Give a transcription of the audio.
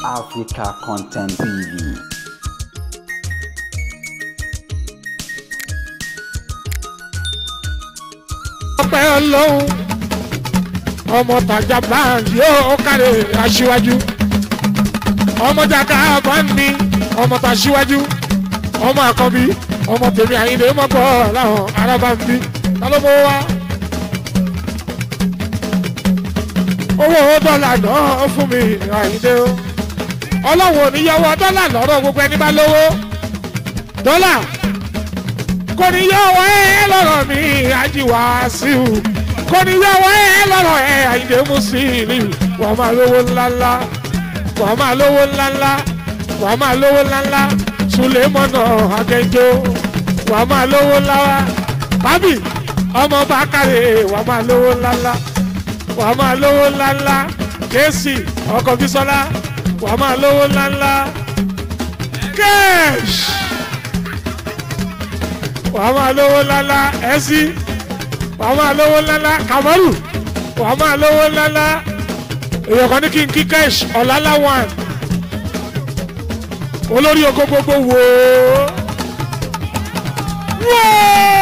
Africa Content TV. Ọpẹ́ Ọlọ́run ọmọ tàjà báńkì yóò kárẹ̀ aṣíwájú ọmọ jàkà bá ń ní ọmọ tàṣíwájú ọmọ àkọ́bí ọmọ tèmi Àyìndé mọ́kọ́ láwọn arábá ń bí ta ló mọ́ wá. Owó dọ́là náà fún mi Àyìndé o Ọlọ́run ò ní yọwọ́ dọ́là lọ́rọ̀ gbogbo ẹni bá lówó dọ́là kò ní yọwọ́ ẹ lọ́rọ̀ mi Àjí Wàsíù kò ní yọwọ́ ẹ lọ́rọ̀ ẹ Àyìndé Mùsílíù wọ́n máa lówó ńláńlá wọ́n máa lówó ńláńlá wọ́n máa lówó ńláńlá Sùlẹ́mọ̀nà Akẹ́jọ́ wọ́n máa lówó ńláwá bábì ọmọ Bákàrè wọ́n máa lówó ńláńlá wọ́n máa lówó ńláńlá Jésì ọkọ̀ Bísọ́lá wọ́n máa lówó ńláńlá kẹ́ẹ̀ṣ wọ́n máa lówó ńláńlá ẹ̀sí wọ́n máa lówó ńláńlá Kamaru wọ́n máa lówó ńláńlá èèyàn kan ní kí n kí kẹ́ẹ̀ṣ ọ̀làlá one olórí oko gbogbo wò ó wò ó.